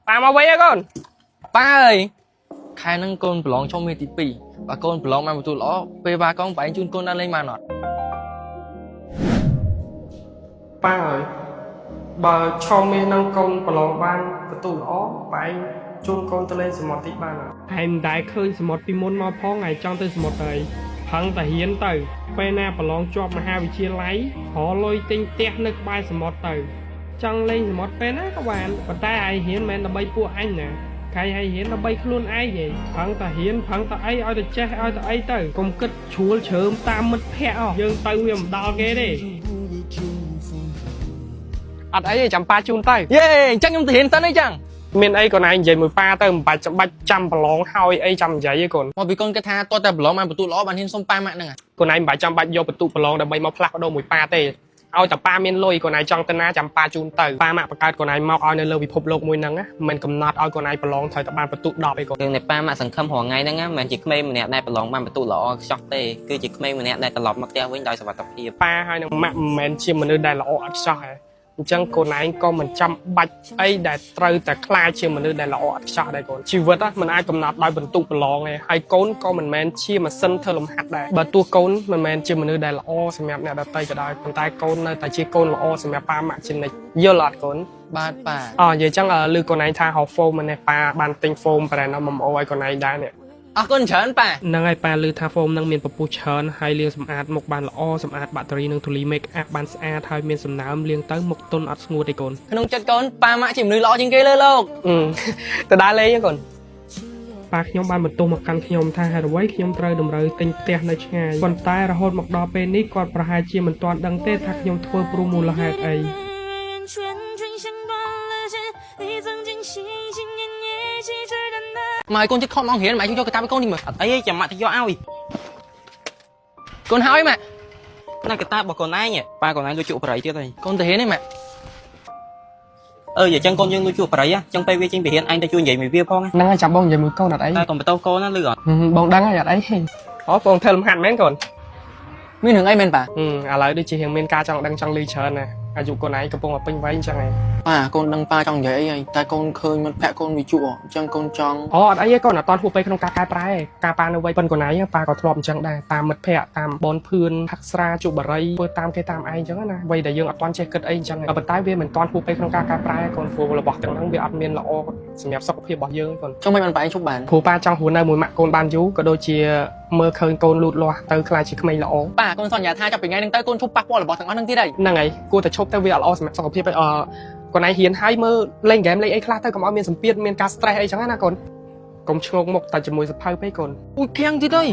ប៉ាមកវិញហ៎កូន ប៉ាអើយខែហ្នឹងកូនប្រឡងចុះមេទី2បើកូនប្រឡងបានបន្ទូលល្អពេលវ៉ាកងបែងជូនកូនដើរលេងបានអត់ ប៉ាអើយបើឆមាសនឹងកូនប្រឡងបានបន្ទូលល្អប៉ាឯងជូនកូនទៅលេងសមុទ្រតិចបានអត់ឯងមិនដែលឃើញសមុទ្រពីមុនមកផងឯងចង់ទៅសមុទ្រទៅផឹងតាហ៊ានទៅពេលណាប្រឡងជាប់មហាវិទ្យាល័យរកលុយទិញផ្ទះនៅក្បែរសមុទ្រទៅចង់លេងសមុទ្រពេលណាក៏បានប៉ុន្តែឯងហ៊ានមិនមែនដើម្បីពួកអញណាខៃឲ្យហ៊ានដើម្បីខ្លួនឯងឯងផឹងតាហ៊ានផឹងតាអីឲ្យតែចេះឲ្យតែអីទៅកុំគិតជ្រួលជ្រើមតាមមិត្តភ័ក្តិអស់យើងទៅវាមិនដល់គេទេ អត់អីទេចាំប៉ាជូនទៅ យេអញ្ចឹងខ្ញុំទៅរៀនសិនអីចឹង មានអីកូនឯងនិយាយមួយប៉ាទៅមិនបាច់ចាំបាច់ចាំប្រឡងហើយអីចាំនិយាយទេកូន មកពីកូនគិតថាតើតែប្រឡងបានបន្ទូលល្អបានហ៊ានសុំប៉ាម៉ាក់ហ្នឹង កូនឯងមិនបាច់ចាំបាច់យកបន្ទុកប្រឡងដើម្បីមកផ្លាស់ប្ដូរមួយប៉ាទេឲ្យតែប៉ាមានលុយកូនឯងចង់ទៅណាចាំប៉ាជូនទៅប៉ាម៉ាក់បង្កើតកូនឯងមកឲ្យនៅលើពិភពលោកមួយហ្នឹងណាមិនកំណត់ឲ្យកូនឯងប្រឡងត្រូវតែបានបន្ទុក10អីកូន រឿងនៃប៉ាម៉ាក់សង្ឃឹមរាល់ថ្ងៃហ្នឹងណាមិនមែនជាក្មេងម្នាក់ដែលប្រឡងបានបន្ទុកល្អខ្ចោះទេគឺជាក្មេងម្នាក់ដែលត្រឡប់មកផ្ទះវិញដោយសុវត្ថិភាព ប៉ាហើយនឹងម៉ាក់មិនមែនជាមនុស្សដែលល្អឥតខ្ចោះទេអញ្ចឹងកូនឯងក៏មិនចាំបាច់អីដែលត្រូវតែក្លាយជាមនុស្សដែលល្អឥតខ្ចោះដែរកូនជីវិតមិនអាចកំណត់ដោយបន្ទុកប្រឡងទេហើយកូនក៏មិនមែនជាម៉ាស៊ីនធ្វើលំហាត់ដែរបើទោះកូនមិនមែនជាមនុស្សដែលល្អសម្រាប់អ្នកដទៃក៏ដោយប៉ុន្តែកូននៅតែជាកូនល្អសម្រាប់ប៉ាម៉ាក់ជានិច្ចយល់អត់កូន បាទប៉ា អនិយាយចឹងឮកូនឯងថាហៅ foam ម្នេះប៉ាបានទិញ foam brand MMO ឲ្យកូនឯងដែរនេះ អរគុណច្រើនប៉ា ហ្នឹងហើយប៉ាឮថា foam នឹងមានពពុះច្រើនហើយលាងសម្អាតមុខបានល្អសម្អាតបាក់តេរីនិងធូលី make up បានស្អាតហើយមានសំណើមលាងទៅមុខទន់អត់ស្ងួតទេកូន ក្នុងចិត្តកូនប៉ាម៉ាក់ជាមនុស្សល្អជាងគេលើលោក ទៅដើរលេងកូនប៉ាខ្ញុំបានបន្ទោសមកកាន់ខ្ញុំថាហេតុអ្វីខ្ញុំត្រូវតម្រូវទិញផ្ទះនៅឆ្ងាយប៉ុន្តែរហូតមកដល់ពេលនេះគាត់ប្រហែលជាមិនទាន់ដឹងទេថាខ្ញុំធ្វើព្រោះមូលហេតុអី 圈圈像断了线，你曾经心心念念一起去的那。 មកឲ្យកូនចិត្តខំមករៀនម៉ែជួយយកកតាបឲ្យកូននេះមើល អត់អីទេចាំម៉ាក់ទៅយកឲ្ កូនហើយម៉ាក់ យណាកតារបស់កូនឯងប៉ាកូនឯងលួចជក់បរិយទៀតហើយក ូនទៅរៀនឯងម៉ាក់ អឺយាយចឹងកូនយើងលួចជក់បរិយចឹងពេលវាចេញពីរៀនឯងទៅជួយនិយាយមួយវាផង ហ្នឹងហើយចាំបងនិយាយមួយកូនអត់អី តែកុំបន្ទោសកូនណាលឺអត់ បងដឹងហើយអត់អីទេអូបងធ្វើលំហាត់មែនកូន មានរឿងអីមែនប៉ា ឥឡូវដូចជារៀងមានការចង់ដឹងចង់ឮច្រើនណាស់អាយុកូនឯងកំពុងតែពេញវ័យអញ្ចឹងឯង ប៉ាកូនដឹងប៉ាចង់និយាយអីហើយតែកូនឃើញមិត្តភក្តិកូនវាជក់អញ្ចឹងកូនចង់ អូអត់អីទេកូនអត់តាន់ហួសពេលក្នុងការកែប្រែទេការប៉ានៅវ័យប៉ុនកូនឯងប៉ាក៏ធ្លាប់អញ្ចឹងដែរតាមមិត្តភ័ក្តិតាមបនភឿនផឹកស្រាជក់បារីធ្វើតាមគេតាមឯងអញ្ចឹងណាវ័យដែលយើងអត់តាន់ចេះគិតអីអញ្ចឹងប៉ុន្តែវាមិនតាន់ហួសពេលក្នុងការកែប្រែកូនព្រោះរបស់ទាំងហ្នឹងវាអត់មានល្អសម្រាប់សុខភាពរបស់យើងកូន ចង់មិនបានប៉ាឯងជប់បាន ព្រោះប៉ាចង់រស់នៅមួយម៉ាក់កូនបានយូរក៏ដូចជាមើលឃើញកូនលូតលាស់ទៅក្លាយជាក្មេងល្អ ប៉ាកូនសន្យាថាចាប់ពីថ្ងៃហ្នឹងទៅកូនឈប់ប៉ះពាល់របស់ទាំងអស់ហ្នឹងទៀតហើយ ហ្នឹងហើយគួរតែឈប់ទៅវាអត់ល្អសម្រាប់សុខភាពឯងអឺកូនឯងហ៊ានហើយមើលលេងហ្គេមលេងអីខ្លះទៅកុំឲ្យមានសម្ពាធមានការ stress អីចឹងណាកូនកុំឆ្ងោកមុខតែជាមួយសភៅពេកកូន អូយខៀងទៀតហើយ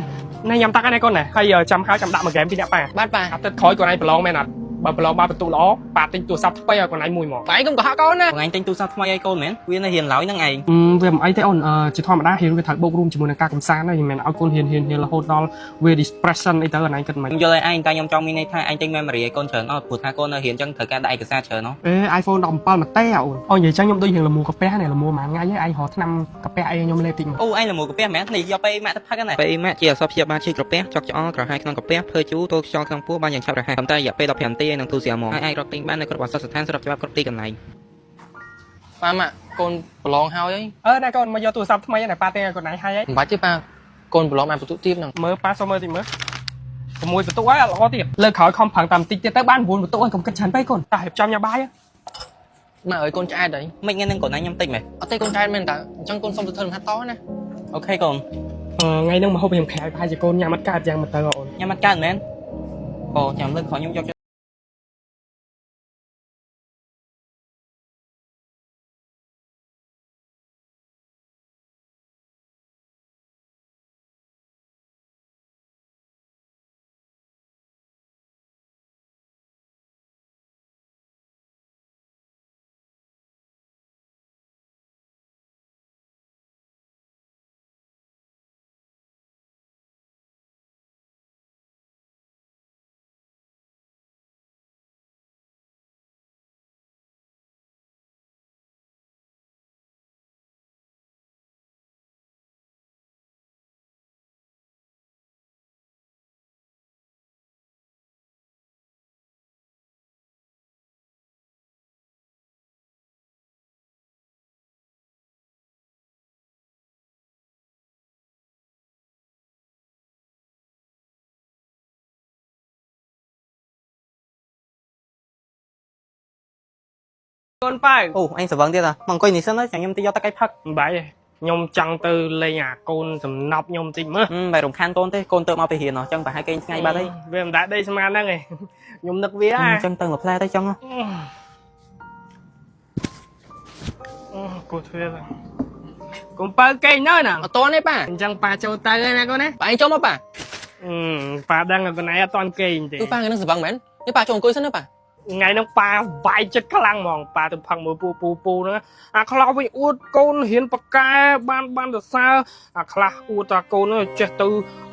ណែញ៉ាំតាក់ឯណាកូនណាហើយចាំហើយចាំដាក់មួយហ្គេមពីអ្នកប៉ា បាទប៉ា អាទិត្យក្រោយកូនឯងប្រឡងមែនអត់បើប្រឡងបានបន្ទុកល្អប៉ាទិញទូរស័ព្ទថ្មីឲ្យកូនឯងមួយហ្មង ប៉ាឯងកុំកុហកកូនណា កូនឯងទិញទូរស័ព្ទថ្មីឲ្យកូនមែនវានៅរៀនឡើយហ្នឹងឯង វាមិនអីទេអូនជាធម្មតារៀនវាត្រូវបូករួមជាមួយនឹងការកំសាន្តហើយមិនមែនឲ្យកូនរៀនរៀនរៀនរហូតដល់វា depression អីទៅអានឯងគិតមិន ខ្ញុំយល់ឲ្យឯងតែខ្ញុំចង់មានន័យថាឯងទិញ memory ឲ្យកូនច្រើនអត់ព្រោះថាកូននៅរៀនចឹងត្រូវការដាក់ឯកសារច្រើនហ៎ អេ iPhone 17មកទេអូនអូនិយាយចឹងខ្ញុំដូចរៀងល្មួកាពះនេះល្មួប្រហែលថ្ងៃហើយឯងរកថ្នាំកាពះអីខ្ញុំលេបតិចមក អូឯងល្មួកាពះមែននេះយកពេលម៉ាក់ទៅផឹកណាពេលម៉ាក់ជាអសព្យាបាលឈឺក្រពះចុកឆ្អល់ក្រហាយក្នុងកាពះភើជូរទល់ខ្យល់ក្នុងពោះបានយ៉ាងឆាប់រហ័សប៉ុន្តែរយៈពេល15នាទីឯងនឹងទូស្រាមកហើយអាចរកទិញបាននៅគ្រប់ឱសថស្ថានស្របច្បាប់គ្រប់ទីកន្លែង ប៉ាម៉ាក់កូនប្រឡងហើយហើយ អឺណែកូនមកយកទូរស័ព្ទថ្មីណាប៉ាទិញឲ្យកូនឯងហើយ មិនបាច់ទេប៉ាកូនប្រឡងបានបន្ទុកទៀតហ្នឹង មើលប៉ាសុំមើលតិចមើល6បន្ទុកហើយអត់ល្អទៀតលើក្រោយខំប្រឹងតាមតិចទៀតទៅបាន9បន្ទុកហើយកុំគិតច្រើនពេកកូនតែរៀបចំញ៉ាំបាយ ម៉ាក់អើយកូនឆ្អែតហើយ មិនថ្ងៃហ្នឹងកូនឯងខ្ញុំទិញមែន អត់ទេកូនឆ្អែតមែនតើអញ្ចឹងកូនសុំទៅធ្វើលំហាត់តណា អូខេកូន អឺថ្ងៃហ្នឹងមកហូបខ្ញុំក្រៅប្រហែលជាកូនញ៉ាំអត់កើតយ៉ាងមកទៅអូន ញ៉ាំអត់កើតមែនអូចាំលើកក្រោយខ្ញុំយក កូនប៉ៅ អូអញស្រវឹងទៀតហ៎មកអង្គុយនេះសិនទៅចាំខ្ញុំទៅយកទឹកឲ្យផឹក មិនបាយទេខ្ញុំចង់ទៅលេងអាកូនសំណប់ខ្ញុំតិចមើល ហឹមបែររំខានកូនទេកូនទៅមកពីរៀនហ៎ចឹងប្រហែលគេងថ្ងៃបាត់ហើយ វាមិនដែលដេកស្មានហ្នឹងឯងខ្ញុំនឹកវា អញ្ចឹងទៅមួយផ្លែទៅចឹងហ៎ អូគូទ្វារកុំប៉ៅគេងនៅណា អត់តទេប៉ា អញ្ចឹងប៉ាចូលទៅហើយណាកូនណា ប៉ាឯងចូលមកប៉ា ប៉ាដឹងថាកូនឯងអត់តាន់គេងទេ គឺប៉ាថ្ងៃហ្នឹងស្រវឹងមែននេះប៉ាចូលអង្គុយសិនណាប៉ា ថ្ងៃហ្នឹងប៉ាវាយចិត្តខ្លាំងហ្មងប៉ាទៅផឹកមើលពូពូពូហ្នឹងអាខ្លះវិញអួតកូនរៀនប៉កែបានបានសរសើរអាខ្លះអួតថាកូនហ្នឹងចេះទ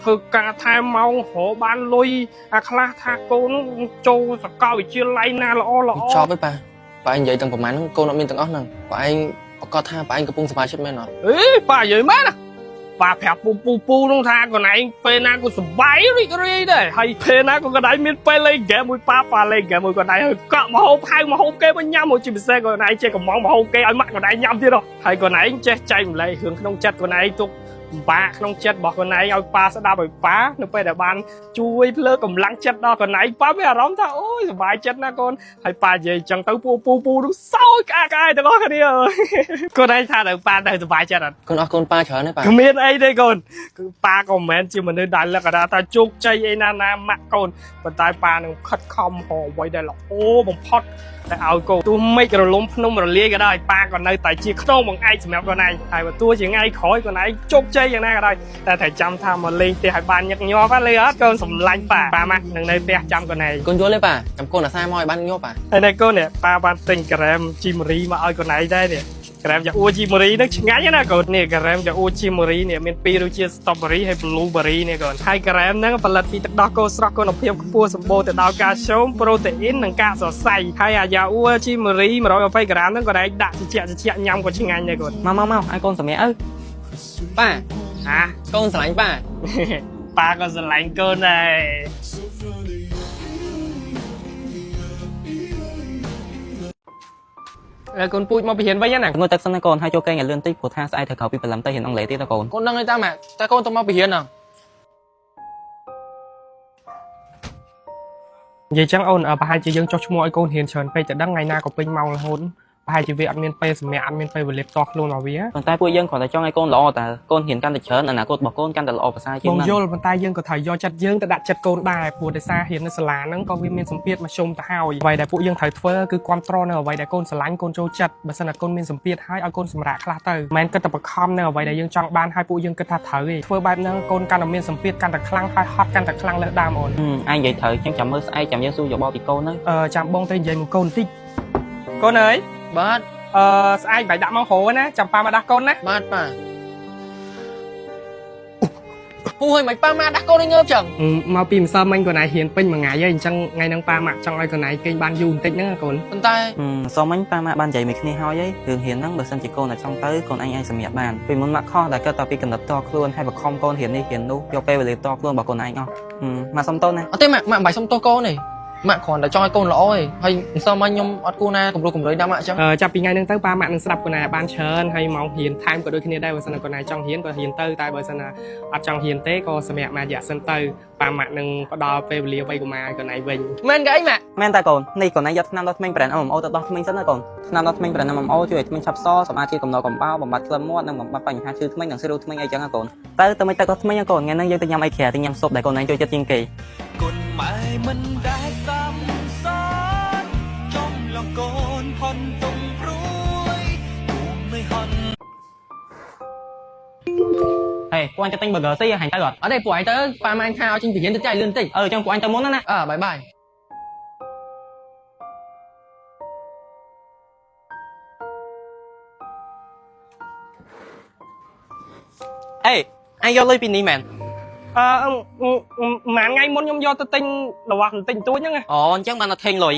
ៅធ្វើការថែមម៉ោងរកបានលុយអាខ្លះថាកូនហ្នឹងចូលសាកលវិទ្យាល័យណាល្អល្អ ចប់ហើយប៉ាប៉ាឯងនិយាយទាំងប្រហែលហ្នឹងកូនអត់មានទាំងអស់ហ្នឹងប៉ាឯងប្រកាសថាប៉ាឯងកំពុងសប្បាយចិត្តមែនអត់ អេប៉ានិយាយមែនណាប៉ាប្រាប់ពូពូពូនោះថាកូនឯងពេលណាក៏សប្បាយរីករាយដែរហើយពេលណាក៏កូនឯងមានពេលលេងហ្គេមមួយប៉ាប៉ាលេងហ្គេមមួយកូនឯងហើយកក់មកហូបហៅមកហូបគេមកញ៉ាំមកជាពិសេសកូនឯងចេះកំងមកហូបគេឲ្យម៉ាក់កូនឯងញ៉ាំទៀតហ៎ហើយកូនឯងចេះចែកម្លែករឿងក្នុងចិត្តកូនឯងទុកពិបាកក្នុងចិត្តរបស់កូនឯងឲ្យប៉ាស្ដាប់ឲ្យប៉ានៅពេលដែលបានជួយភ្លើកម្លាំងចិត្តដល់កូនឯងប៉ាមានអារម្មណ៍ថាអូយសប្បាយចិត្តណាស់កូនហើយប៉ានិយាយចឹងទៅពូពូពូនោះសោចក្អាកក្អាយទាំងអស់គ្នាអើយកូនឯងថាទៅប៉ាទៅសប្បាយចិត្តអត់ កូនអស់កូនប៉ាច្រើនទេប៉ា គ្មានអីទេកូនគឺប៉ាក៏មិនមែនជាមនុស្សដែលលក្ខណៈថាជោគជ័យអីណាណាម៉ាក់កូនប៉ុន្តែប៉ានឹងខិតខំរកអ្វីដែលល្អបំផុតតែឲ្យកូនទោះមិនរលំភ្នំរលាយក៏ដោយប៉ាក៏នៅតែជាខ្នងបង្អែកសម្រាប់កូនឯងហើយបើទោះជាថ្ងៃក្រោយកូនឯងជោគជ័យយ៉ាងណាក៏ដោយតែត្រូវចាំថាមកលេងផ្ទះឲ្យបានញឹកញាប់ណាលឺអត់កូនសម្លាញ់ប៉ាប៉ាម៉ាក់នឹងនៅផ្ទះចាំកូនឯង កូនយល់ទេប៉ាចាំកូនអាសាមកឲ្យបានញាប់ប៉ា ហើយនេះកូននេះប៉ាបានទិញការ៉េមជីមរីមកឲ្យកូនឯងដែរនេះការ៉េមយ៉ាអួជីមរីហ្នឹងឆ្ងាញ់ណាស់កូននេះការ៉េមយ៉ាអួជីមរីនេះមានពីររសជាតិ strawberry ហើយ blueberry នេះកូនហើយការ៉េមហ្នឹងផលិតពីទឹកដោះគោស្រស់គុណភាពខ្ពស់សម្បូរទៅដោយកាល់ស្យូមប្រូតេអ៊ីននិងកាកសរសៃហើយអាយ៉ាអួជីមរី120ក្រាមហ្នឹងក៏ឯងដាក់ត្រជាក់ត្រជាក់ញ៉ាំក៏ឆ្ងាញ់ដែរកូន មកមកមកឲ្យកូនសម្រាប់អើ ប៉ា ហា កូនស្រឡាញ់ប៉ា ប៉ាក៏ស្រឡាញ់កូនដែរអើកូនពូជមកពីរៀនវិញណា ងួយទឹកសិនណាកូនហើយចូលគេងឲ្យលឿនតិចព្រោះថាស្អែកត្រូវក្រោកពីព្រលឹមទៅរៀនអង់គ្លេសទៀតណាកូនក ូនដឹងហើយតាម៉ាក់តែកូនទៅមកពីរៀនហ្នឹង និយាយចឹងអូនប្រហែលជាយើងចុះឈ្មោះឲ្យកូនរៀនច្រើនពេកតែដឹងថ្ងៃណាក៏ពេញម៉ោងរហូតប្រហែលជាវាអត់មានពេលសម្រាប់អត់មានពេលវេលាផ្ទាល់ខ្លួនរបស់វា ប៉ុន្តែពួកយើងគ្រាន់តែចង់ឲ្យកូនល្អតើកូនរៀនកាន់តែច្រើនអនាគតរបស់កូនកាន់តែល្អប្រសើរជាងហ្នឹង បងយល់ប៉ុន្តែយើងក៏ត្រូវយកចិត្តយើងទៅដាក់ចិត្តកូនដែរព្រោះដោយសាររៀននៅសាលាហ្នឹងក៏វាមានសម្ពាធមកជុំទៅហើយអ្វីដែលពួកយើងត្រូវធ្វើគឺគ្រប់គ្រងនៅអ្វីដែលកូនស្រឡាញ់កូនចូលចិត្តបើសិនណាកូនមានសម្ពាធហើយឲ្យកូនសម្រាកខ្លះទៅមិនមែនគិតតែបខំនៅអ្វីដែលយើងចង់បានហើយពួកយើងគិតថាត្រូវទេធ្វើបែបហ្នឹងកូនកាន់តែមានសម្ពាធកាន់តែខ្លាំងហើយហត់កាន់តែខ្លាំងលើសដើមអូន ហឹមឯងនិយាយត្រូវចឹងចាំមើលស្អែកចាំយើងសួរយោបល់ពីកូនទៅ អឺចាំបងទៅនិយាយមួយកូនបន្តិចកូនអើយ បាទ អឺស្អែកបាច់ដាក់មកហូណាចាំប៉ាមកដាស់កូនណា បាទប៉ាហូហើយមិនប៉ាម៉ាក់ដាក់កូនឲ្យងើបចឹង មកពីម្សិលមិញកូនឯងហ៊ានពេញមួយថ្ងៃហើយអញ្ចឹងថ្ងៃហ្នឹងប៉ាម៉ាក់ចង់ឲ្យកូនឯងគេងបានយូរបន្តិចហ្នឹងណាកូន ប៉ុន្តែ ហឹមសុំមិញប៉ាម៉ាក់បាននិយាយមួយគ្នាហើយហីរឿងរៀនហ្នឹងបើសិនជាកូនតែចង់ទៅកូនឯងអាចសម្រាប់បានពីមុនម៉ាក់ខុសដែលគិតតែពីកំណត់តខ្លួនហើយបខំកូនរៀននេះរៀននោះយកពេលវេលាតខ្លួនរបស់កូនឯងអស់ហឹមម៉ាក់សុំទោសណា អត់ទេម៉ាក់ម៉ាក់មិនបាច់សុំទោសកូនទេម៉ាក់គ្រាន់តែចង់ឲ្យកូនល្អទេហើយម្សិលមិញខ្ញុំអត់គួរណាគំរូគំរើយដល់ម៉ាក់ចឹង អឺចាប់ពីថ្ងៃហ្នឹងទៅប៉ាម៉ាក់នឹងស្ដាប់កូនឯងបានច្រើនហើយម៉ោងរៀនថែមក៏ដូចគ្នាដែរបើសិនណាកូនឯងចង់រៀនក៏រៀនទៅតែបើសិនណាអត់ចង់រៀនទេក៏សម្រាប់មករយៈសិនទៅប៉ាម៉ាក់នឹងផ្ដល់ពេលវេលាវ័យកុមារឲ្យកូនឯងវិញ មែនគេអីម៉ាក់ មែនតាកូននេះកូនឯងយកថ្នាំដុសធ្មេញ brand MMO ទៅដោះធ្មេញសិនណាកូនថ្នាំដុសធ្មេញ brand MMO ជួយឲ្យធ្មេញឆាប់សសម្អាតជាកំណកកំបោរបំបត្តិក្លិនមាត់និងបំបត្តិបញ្ហាឈឺធ្មេញនិងស៊ីរូធ្មេញអីចឹងណាកូនទៅទៅមិនទឹកដុសធ្មេញណាកូនថ្ងៃហ្នឹងយើងទៅញ៉ាំអីក្រៅទៅញ៉ាំស៊ុបដែលកូនឯងចូលចិត្តជាងគេ គុណម៉ែមិនដែលសំសនចង់លងកូនផុនទុំព្រួយគួងមិនហន់ ហេពួកអញទៅទិញ burger ស៊ីហែងទៅអត់ អត់ទេពួកឯងទៅប៉ាម៉ាក់ថាឲ្យចេញពីរៀនទៅចែកលឿនតិច អឺចឹងពួកអញទៅមុនណាណា អើបាយបាយ អេអញយកលុយពីនេះមែន អឺមួយថ្ងៃមុនខ្ញុំយកទៅទិញរបស់បន្តិចបន្តួចហ្នឹងណា អូអញ្ចឹងបានតែថេងលុយ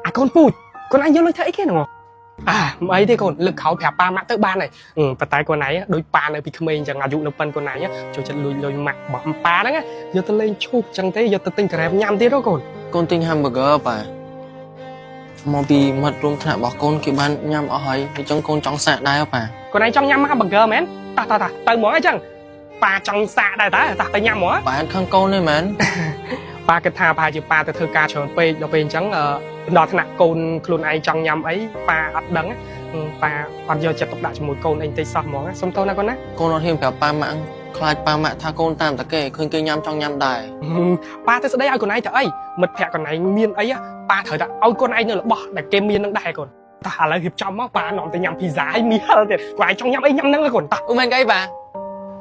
អាកូនពូជកូនឯងយកលុយធ្វើអីគេហ្នឹងអាមិនអីទេកូនលើកក្រោយប្រាប់ប៉ាម៉ាក់ទៅបានហើយប៉ុន្តែកូនឯងដូចប៉ានៅពីក្មេងអញ្ចឹងអាយុនៅប៉ុនកូនឯងចូលចិត្តលួចលុយម៉ាក់របស់ប៉ាហ្នឹងយកទៅលេងឈូកអញ្ចឹងទេយកទៅទិញការ៉េមញ៉ាំទៀតហ៎កូន កូនទិញ hamburger ប៉ាមកពីមិត្តរួមថ្នាក់របស់កូនគេបានញ៉ាំអស់ហើយអញ្ចឹងកូនចង់សាកដែរប៉ា កូនឯងចង់ញ៉ាំ hamburger មែនតោះតោះតោះទៅហ្មងអញ្ចឹងប៉ាចង់សាកដែរតើតោះទៅញ៉ាំហ្មង ប៉ាអត់ខឹងកូនទេមែន ប៉ាគិតថាប្រហែលជាប៉ាទៅធ្វើការច្រើនពេកដល់ពេលអញ្ចឹងអឺដល់ថ្នាក់កូនខ្លួនឯងចង់ញ៉ាំអីប៉ាអត់ដឹងប៉ាអត់យកចិត្តទុកដាក់ជាមួយកូនអីបន្តិចសោះហ្មងសុំទោសណាកូនណា កូនអត់ហ៊ានប្រាប់ប៉ាម៉ាក់ខ្លាចប៉ាម៉ាក់ថាកូនតាមតែគេឃើញគេញ៉ាំចង់ញ៉ាំដែរ ប៉ាទៅស្ដីឲ្យកូនឯងទៅអីមិត្តភក្តិកូនឯងមានអីប៉ាត្រូវតែឲ្យកូនឯងនៅរបស់ដែលគេមាននឹងដែរកូនតោះឥឡូវរៀបចំមកប៉ានាំទៅញ៉ាំភីហ្សាឲ្យមីហិលទៀតកូនឯងចង់ញ៉ាំអីញ៉ាំហ្នឹងកូនតោះ អឺមែនកអីប៉ា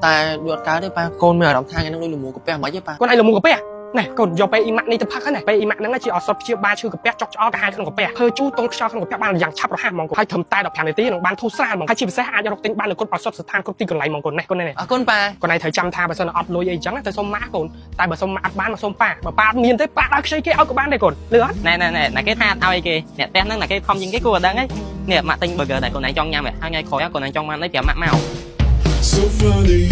តែដូចអត់កើតទេប៉ាកូនមានអារម្មណ៍ថាថ្ងៃហ្នឹងដូចលមួកាពះមិនទេប៉ា កូនឯងលមួកាពះណែកូនយកពេលអ៊ីម៉ាក់នេះទៅផឹកហ្នឹងពេលអ៊ីម៉ាក់ហ្នឹងជាឱសថព្យាបាលឈឺកាពះចុកឆ្អល់កាហាយក្នុងកាពះធ្វើជូរទល់ខ្យល់ក្នុងកាពះបានយ៉ាងឆាប់រហ័សហ្មងកូនហើយត្រឹមតែ15នាទីនឹងបានធូរស្រាលហ្មងហើយជាពិសេសអាចរកទិញបាននៅគ្រប់ឱសថស្ថានគ្រប់ទីកន្លែងហ្មងកូនណែកូនណែ អរគុណប៉ា កូនឯងត្រូវចាំថាបើសិនអត់លុយអីចឹងទៅសុំម៉ាក់កូនតែបើសុំម៉ាក់អត់បានមកសុំប៉ាបើប៉ាអត់មានទេប៉ាដល់ខ្ចីគេឲ្យក៏បានដែរកូនលឺអត់ ណែណែណែណាគេថាអត់ឲ្យគេអ្នកផ្ទះហ្នឹងណាគេខំជាងគេគួរតែដឹងហីនេះម៉ាក់ទិញ burger តែកូនឯងចង់ញ៉ាំហើយថ្ងៃក្រោយកូនឯងចង់បានអីប្រាប់ម៉ាក់មក So funny.